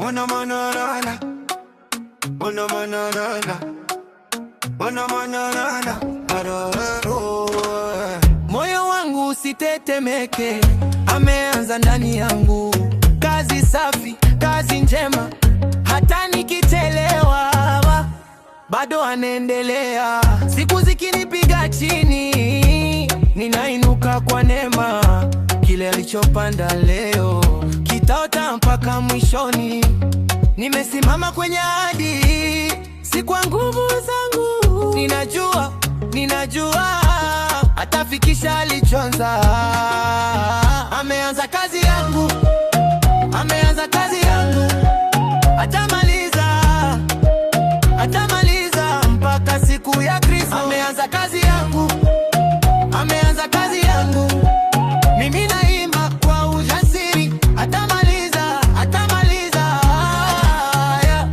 Ona manana, ona manana, ona manana, Moyo wangu usitetemeke, ameanza ndani yangu. Kazi safi, kazi njema, hata nikichelewa bado anaendelea. Siku zikinipiga chini, ninainuka kwa neema. Kile alichopanda leo kitaota mpaka mwishoni. Nimesimama kwenye ahadi, si kwa nguvu zangu. Ninajua, ninajua atafikisha alichoanza. Ameanza kazi yangu, ameanza kazi yangu, atamaliza, atamaliza mpaka siku ya Kristo. Ameanza kazi yangu, ameanza kazi yangu, mimi naimba kwa ujasiri, atamaliza, atamaliza, yeah.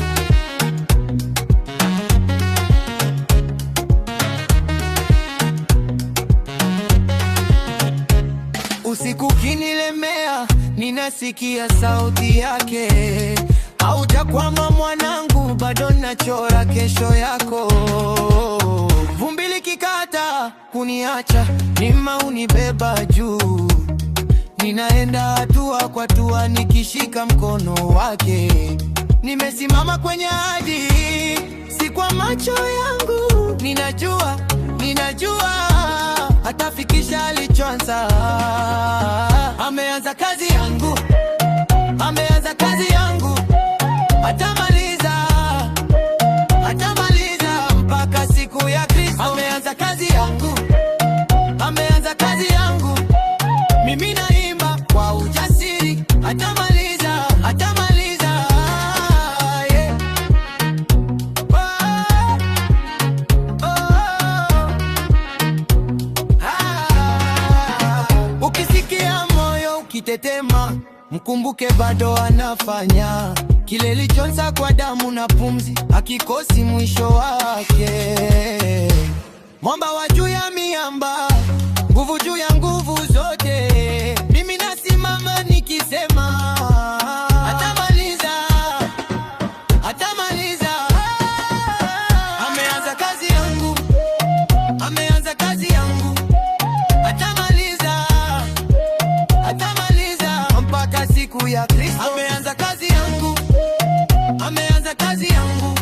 Usiku kinilemea, ninasikia sauti yake. Haujakwama mwanangu, bado nachora kesho yako. Vumbi likikata kuniacha, nima unibeba juu. Ninaenda hatua kwa hatua, nikishika mkono wake. Nimesimama kwenye ahadi, si kwa macho yangu. Ninajua, ninajua atafikisha alichoanza. Ameanza kazi yangu, ameanza kazi yangu, atamaliza, atamaliza mpaka siku ya Kristo. Ameanza kazi yangu, ameanza kazi yangu, mimi naimba kwa ujasiri, atamaliza, atamaliza, yeah. Oh, oh, ah. Ukisikia moyo ukitetema, mkumbuke bado anafanya kile lichonza kwa damu na pumzi, akikosi mwisho wake. Mwamba wa juu ya miamba, nguvu juu ya nguvu zote, mimi nasimama nikisema atamaliza, atamaliza. Ameanza kazi yangu, ameanza kazi yangu, atamaliza, atamaliza mpaka siku ya Kristo. Ameanza kazi yangu, ameanza kazi yangu,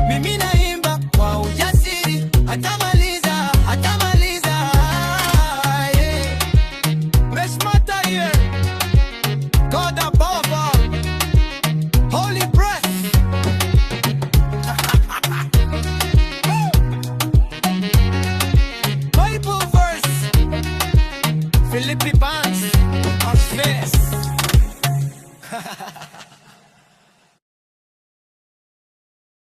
mimi naimba kwa ujasiri, atamaliza, atamaliza, yeah. Reshmata here, God above all, holy breath. Bible verse, Philippi.